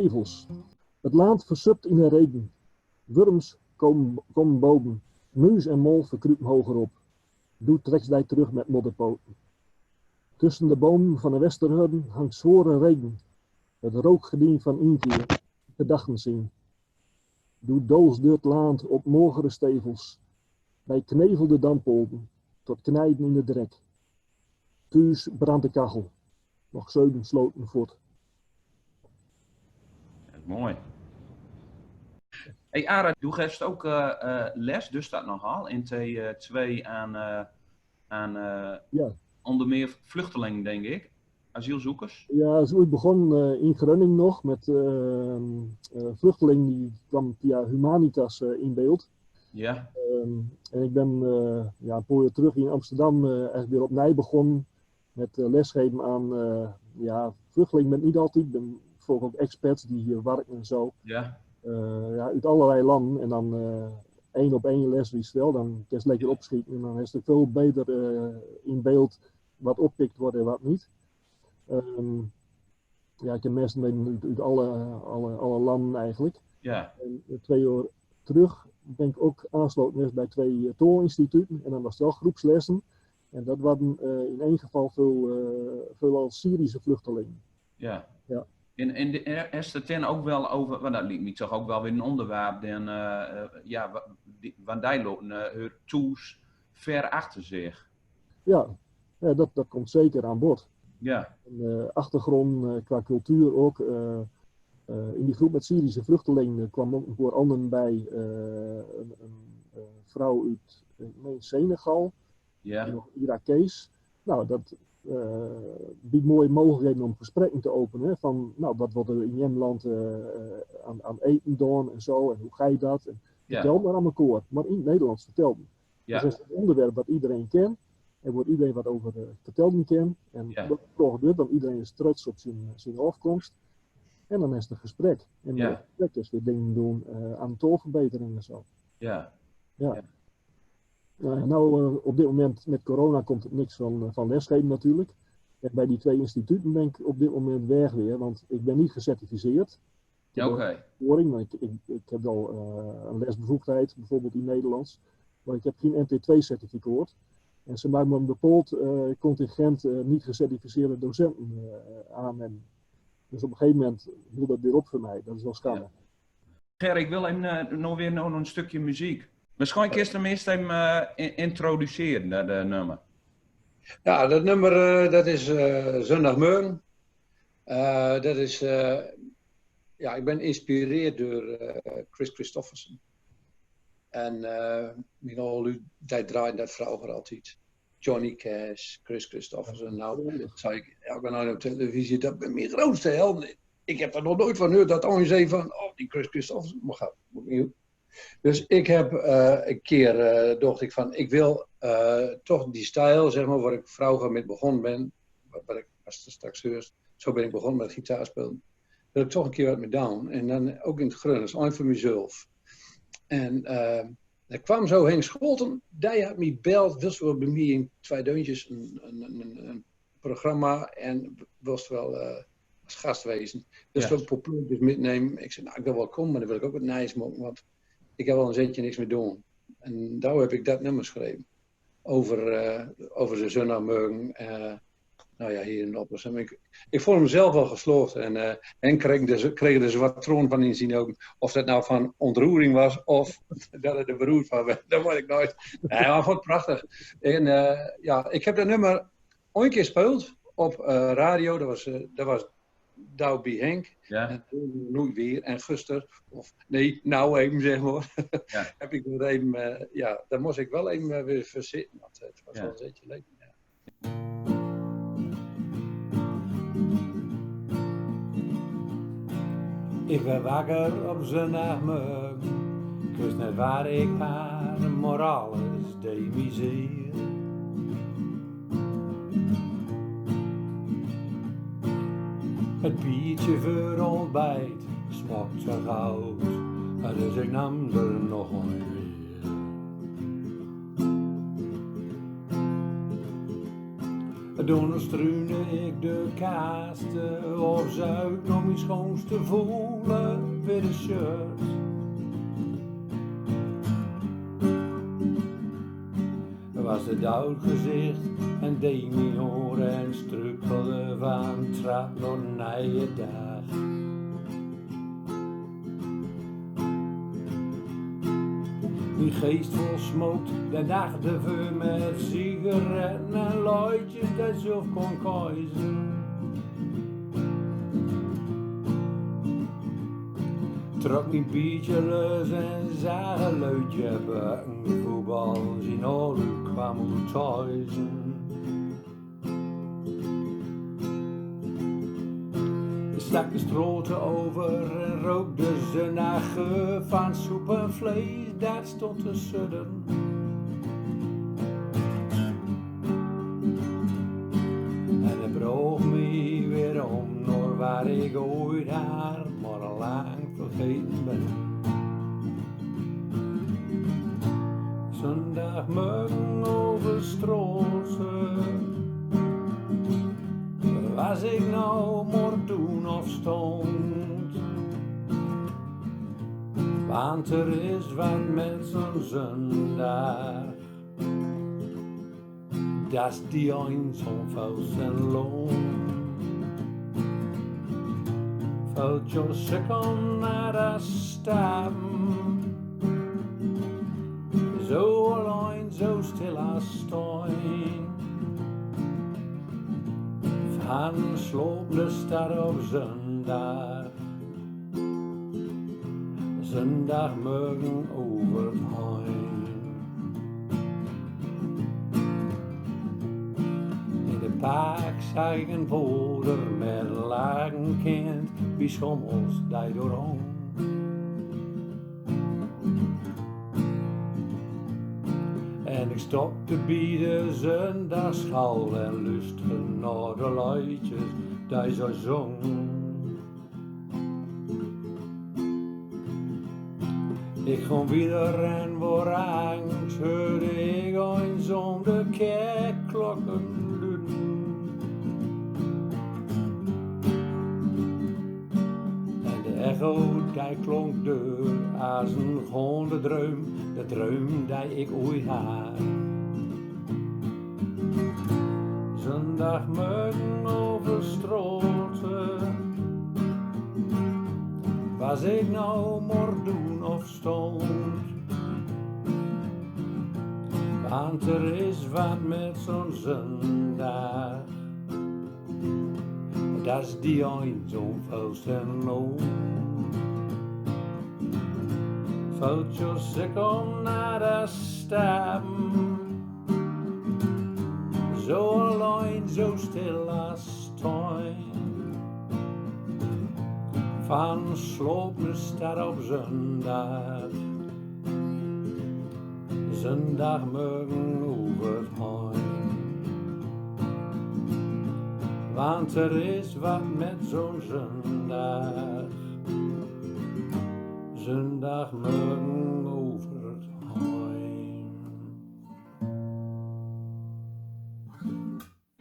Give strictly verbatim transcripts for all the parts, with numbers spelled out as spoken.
stevels. Het land versupt in de regen. Wurms komen, komen boven. Muus en mol verkrupen hoger op. Doe treks die terug met modderpoten. Tussen de bomen van de Westerhörn hangt zware regen. Het rookgedien van Indië, gedachten zien. Doe doolst door het land op magere stevels, bij knevelde dampwolken, tot knijden in de drek. Thuis brandt de kachel, nog zeven sloten voort. Dat is mooi. Hey Ara, doe geefst ook eh, eh, les, dus dat nogal, in T twee aan, eh, aan eh, Ja, onder meer vluchtelingen, denk ik. Asielzoekers. Ja, zo, ik begon eh, in Groningen nog met eh, eh, vluchtelingen die kwamen via Humanitas eh, in beeld. Ja, Ehm, en ik ben eh, ja, een paar jaar terug in Amsterdam eh, echt weer opnieuw begonnen met eh, lesgeven aan eh, ja, vluchtelingen, maar niet altijd. Ik ben bijvoorbeeld ook expats die hier werken en zo. Ja, Eh, ja, uit allerlei landen. En dan eh, één op één les wie stel, dan kan je lekker opschieten. En dan is het veel beter eh, in beeld wat oppikt wordt en wat niet. Ehm, ja, ik heb mensen uit, uit alle, alle, alle landen eigenlijk. Ja. En eh, twee jaar terug ben ik ook aansluiten geweest bij twee eh, toolinstituten. En dan was het wel groepslessen. En dat waren eh, in één geval veel, eh, veel al Syrische vluchtelingen. Ja. Ja. En, en de, er, is het dan ook wel over, want dat lijkt me toch ook wel weer een onderwerp, dan, eh, eh, ja, wa- die- want die lopen eh, hun toes ver achter zich. Ja, ja dat, dat komt zeker aan bod. Ja, En, eh, achtergrond eh, qua cultuur ook. Eh, eh, in die groep met Syrische vluchtelingen kwam ook een paar anderen bij. Eh, een, een eh, vrouw uit, ik meen, Senegal. ja, Nog Irakees. Nou, dat eh, biedt mooie mogelijkheden om gesprekken te openen. Hè, van, nou, wat wordt er in Nederland eh, eh, aan, aan eten gedaan en zo. En hoe gaat dat? En Ja. Vertel maar aan elkaar. Maar in het Nederlands vertellen. Ja. Dus het is een onderwerp wat iedereen kent. En waar iedereen wat over eh, vertellen kan. En Ja. Dat vraagt dit, want iedereen is trots op zijn, zijn afkomst. En dan is het een gesprek. En Ja. Met het gesprek is weer dingen doen eh, aan taalverbetering en zo. Ja. Ja. Ja. Nou, nou eh, op dit moment met corona komt het niks van, eh, van lesgeven natuurlijk. En bij die twee instituten ben ik op dit moment weg weer, want ik ben niet gecertificeerd. Ik heb Oké. wel ervaring, maar ik, ik, ik heb wel eh, een lesbevoegdheid, bijvoorbeeld in Nederlands. Maar ik heb geen N T twee-certificaat. En ze maken maar een bepaald eh, contingent eh, niet gecertificeerde docenten eh, aannemen. Dus op een gegeven moment hield dat weer op voor mij. Dat is wel schande. Ger, ik wil even eh, nog weer naar een stukje muziek. Misschien kun je hem eerst even eh, in- introduceren, dat eh, nummer. Ja, dat nummer eh, dat is eh Zundagmorgen. Eh, dat is, eh, ja, ik ben geïnspireerd door eh, Kris Kristofferson. En eh mijn ouders, die draaiden dat vroeger altijd. Johnny Cash, Kris Kristofferson. Nou, zei ik, ja, ik ben nou op televisie, dat ben mijn grootste helden. Ik heb er nog nooit van gehoord dat iemand zei van, oh, die Kris Kristofferson. Maar ga, moet ik niet doen. Dus ik heb eh, een keer, eh, dacht ik van, ik wil eh, toch die stijl, zeg maar, waar ik vroeger mee begonnen ben, wat, wat ik, als je straks hoort, zo ben ik begonnen met gitaarspelen. Wil ik toch een keer wat mee doen. En dan ook in het Gruns, een van mezelf. En eh, er kwam zo Henk Scholten, die had mij beld, wil je wel bij mij in twee deuntjes een, een, een, een programma en wil je wel eh, als gast wezen. Dus Ja. Wel een paar plaatjes meenemen. Ik zei, nou, ik wil wel komen, maar dan wil ik ook wat nijs maken, want ik heb al een zetje niks meer doen. En daar heb ik dat nummer geschreven. Over, eh, over de zundagmorgen. Eh, nou ja, hier in Oppersum. Ik, ik vond hem zelf wel geslaagd. En eh Henk kreeg dus, kreeg dus wat troon van in zijn ogen. Of dat nou van ontroering was, of dat het er beroerd van werd. Dat weet ik nooit. Nee, maar ik vond het prachtig. En eh, ja, ik heb dat nummer ooit een keer gespeeld op eh, radio. Dat was, eh, dat was Douw bij Henk. Ja. En toen nooit weer. En gisteren, of nee, nou even zeg maar. Ja. Heb ik weer even, eh, ja, daar moest ik wel even eh, weer voor zitten. Want het was Ja. Wel een zetje leuk. Ja. Ik werd wakker op zundagmorgen, ik wist net waar ik aan, maar alles deed mij zeer. Het biertje voor ontbijt smakte goud, dus ik nam er nog een weer. Donderdag struune ik de kaste op zoek nao mien schoonste voele witte shirt. Was het doud gezicht en deed mien oren strukkele van trap nao nije dag. Mien geest vol smook, de nacht deveur met sigaretten en luidjes dat zelf kon keizen. Trok mien biertje los en zag een leutje buiten voetbal zien oorlog kwam oet thuizen. Stak de strote over en rook de zon nao geur van soep en vlees, dat stond te sudden. En het broog me weer om naar waar ik ooit haar maar al lang vergeten ben. Zondagmorgen over Stroze, was ik nou maar doen of stond. Want er is wat met zo'n zondag. Dat is die eenzaam vuls en loon. Vult je sikkel naar de stem. Zo allein, zo stil als stein. Van slopende stad op zondag. Zondagmorgen over het heim. In de park zag ik een voder met een lachend kind, wie schommels die door heen. En ik stopte bij de zondagsschool en luisterde naar de leutjes die ze zong. Ik gaon wieder en wor angst, heurde ik eenzaam de kerkklokken luden. En de echo, die klonk deur als een gaonde droom, de droom die ik ooit had. Zondagmorgen over Stroze, was ik nou maar doen of stond. Want er is wat met zo'n zondag. Dat is die eenzaam vuls en loon. Vult je sikkel naar de stem. Zo allein, zo stil als stein. Van slopende stad op zondag. Zondagmorgen over het heim. Want er is wat met zo'n zondag. Zondagmorgen over het heim.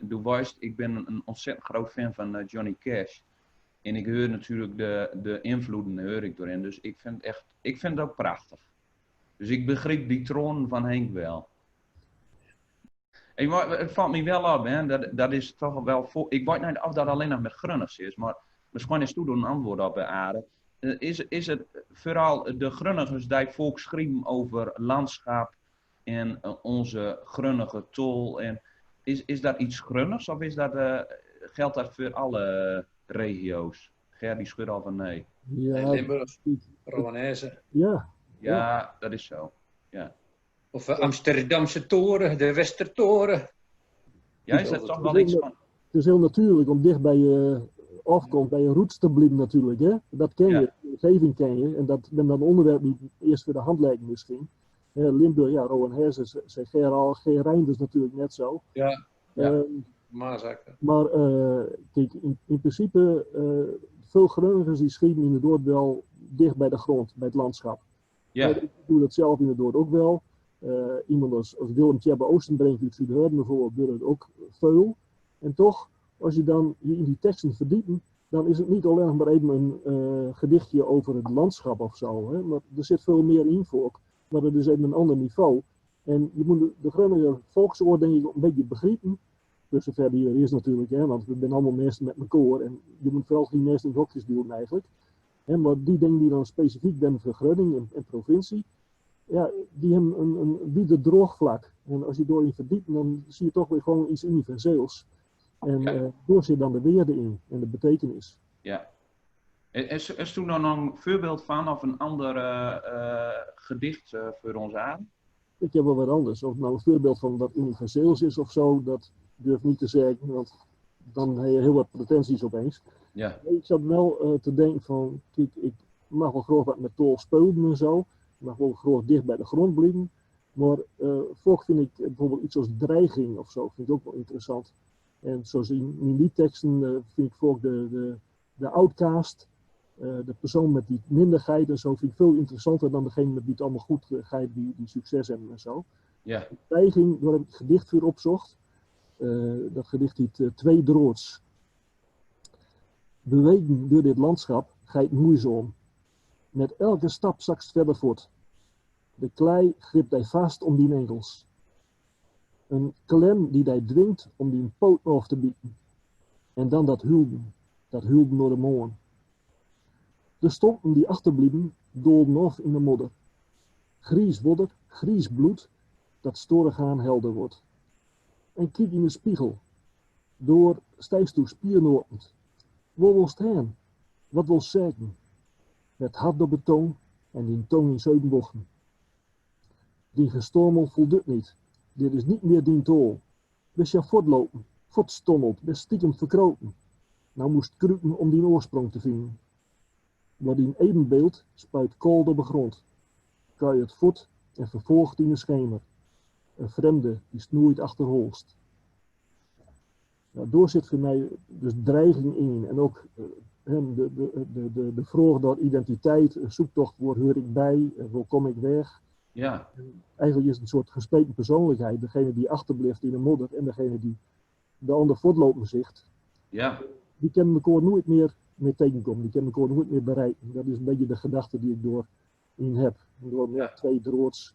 Du weist, ik ben een ontzettend groot fan van eh, Johnny Cash. En ik heur natuurlijk de, de invloeden heur ik erin. Dus ik vind, echt, ik vind het ook prachtig. Dus ik begrijp die tranen van Henk wel. En, maar het valt me wel op, hè, dat, dat is toch wel. Vo- ik weet niet of dat alleen nog met Grunners is, maar misschien is toen een antwoord op de aarde. Eh, is, is het vooral de Grunners die volksschreven over landschap en eh, onze Grunnige tol? En is, is dat iets Grunners of is dat, eh, geldt dat voor alle regio's? Ger, die schudt al van nee. Ja, Limburg, Rowanese. Ja, ja, dat is zo. Ja. Of eh, Amsterdamse toren, de Westertoren. Ja, is dat toch wel iets van. Het is heel natuurlijk om dicht bij je afkomst, bij je roots te blijven natuurlijk, hè. Dat ken je, de omgeving ken je. En dat, wenn dat onderwerp niet eerst voor de hand lijkt misschien. Hè, Limburg, ja, Rowanese, zei Ger al, Ger Reinders natuurlijk net zo. Ja, maar eh, kijk, in, in principe, eh, veel Grunners die schreven inderdaad wel dicht bij de grond, bij het landschap. Ja. Maar ik doe dat zelf inderdaad ook wel. Eh, iemand als, als Willem Tjebbe Oostenbrink uit Zuidhorn bijvoorbeeld, doet dat ook veel. En toch, als je dan je in die teksten verdiept, dan is het niet alleen maar even een eh, gedichtje over het landschap of zo. Hè? Maar er zit veel meer in voor. Maar dat is even een ander niveau. En je moet de, de Groninger volksoord, denk ik, een beetje begriepen. Tussen verder hier is natuurlijk, hè, want we zijn allemaal mensen met elkaar. En je moet vooral geen mensen in hokjes duwen eigenlijk. Hè, maar die dingen die dan specifiek zijn voor Groningen en, en provincie, ja, die hebben een, een wider droogvlak. En als je doorin verdiept, dan zie je toch weer gewoon iets universeels. En Ja. eh, daar zit dan de waarde in en de betekenis. Ja. En, en, en toen dan een voorbeeld van of een ander eh, eh, gedicht eh, voor ons aan? Ik heb wel wat anders. Of het nou een voorbeeld van wat universeels is of zo, dat durf ik niet te zeggen, want dan heb je heel wat pretenties opeens. Ja. Nee, ik zat wel eh, te denken van, kijk, ik mag wel graag wat met taal spelen en zo. Ik mag wel graag dicht bij de grond blijven. Maar eh vaak vind ik eh, bijvoorbeeld iets als dreiging of zo, vind ik ook wel interessant. En zoals in, in die teksten eh, vind ik vaak de, de, de outcast, eh, de persoon met die minderheid en zo, vind ik veel interessanter dan degene met wie het allemaal goed eh, gaat, die, die succes hebben en zo. Ja. Dreiging, daar heb ik een gedicht voor opgezocht. Eh, dat gedicht heet eh, Twee Draads. Bewegen door dit landschap geit moeizaam. Met elke stap zakst verder voort. De klei grip die vast om die enkels. Een klem die die dwingt om die poot af te bieten. En dan dat hulden, dat hulden door de moorn. De stompen die achterblieven, dolden af in de modder. Gries wodder, gries bloed, dat storig aan helder wordt. En kiek in de spiegel. Door stijst toe spiernoten. Wo wolst hen? Wat wolst zeggen? Met hart op de tong en die tong in zeven bochten. Die gestormel voldoet niet. Dit is niet meer die tol. Wist je voortlopen, voortstommeld, best stiekem verkropen. Nou moest krupen om die oorsprong te vinden. Maar die evenbeeld spuit koud op de grond. Kuiert voort en vervolgt in de schemer. Een vreemde die snoeit achterholst. Nou, daar zit voor mij dus dreiging in. En ook eh, de, de, de, de, de vraag naar identiteit, een zoektocht, waar hoor ik bij, eh, waar kom ik weg? Ja. En eigenlijk is het een soort gespleten persoonlijkheid. Degene die achterblijft in de modder en degene die de ander voortlopen ziet. Ja. Die kunnen elkaar nooit meer, meer tegenkomen. Die kunnen elkaar nooit meer bereiken. Dat is een beetje de gedachte die ik door in heb. Door met twee draads.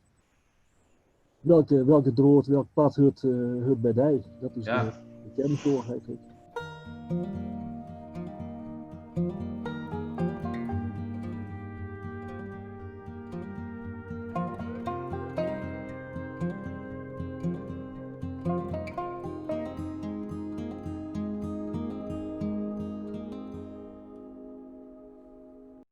Welke, welke draad, welk pad hoort, uh, hoort bij die? Dat is Ja. de, de kernvraag eigenlijk.